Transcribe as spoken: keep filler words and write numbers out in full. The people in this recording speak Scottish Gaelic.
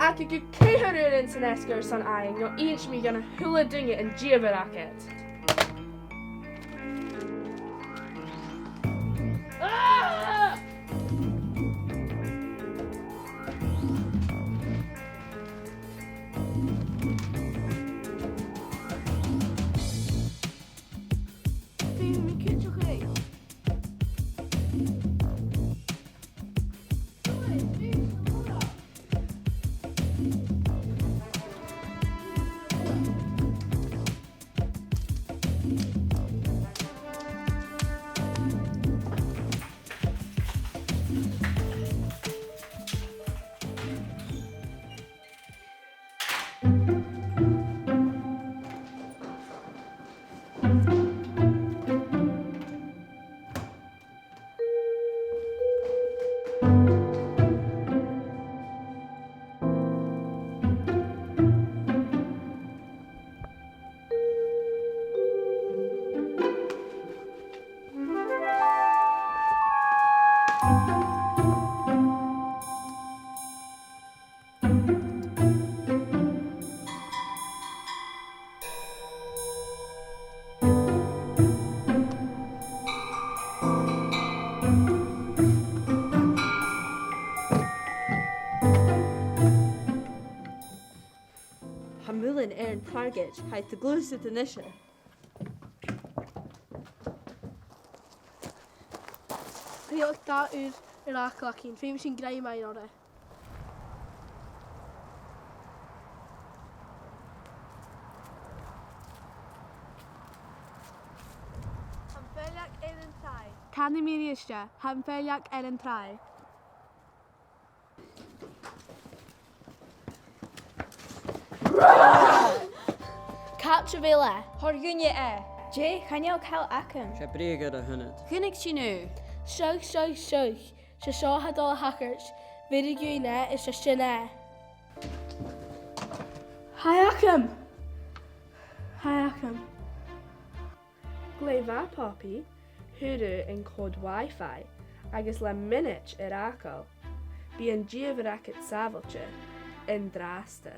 Ach gu ceithir uairean san fheasgar san aon, no innis mi dhan a h-uile duine an dìomhair agad. Ah! Feumaidh mi cuideachadh. Tha muileann air an targaid, tha e a' gluasad a-nise. Tha e dà uair air fhàgail againn, feumaidh sinn grèim fhaighinn oirre. Tha am fèileag air an tràigh. Canaidh mi a-rithist e, tha am fèileag air an tràigh. Càit a bheil e? Thoir dhuinn e. Dè, chan eil càil agam. 'S e breugadh a th' annad. Chunnaic sinn thu. Seadh, seadh, seadh. 'S e seo a tha dol a thachairt. Bheireadh dhuinn e, is e sin e. Tha e agam. Tha e agam. Glè mhath, Poppy, fhuair thu an code Wi-Fi agus le mionaid air fhàgail, bidh an dìomhair agad sàbhailte an-dràsta.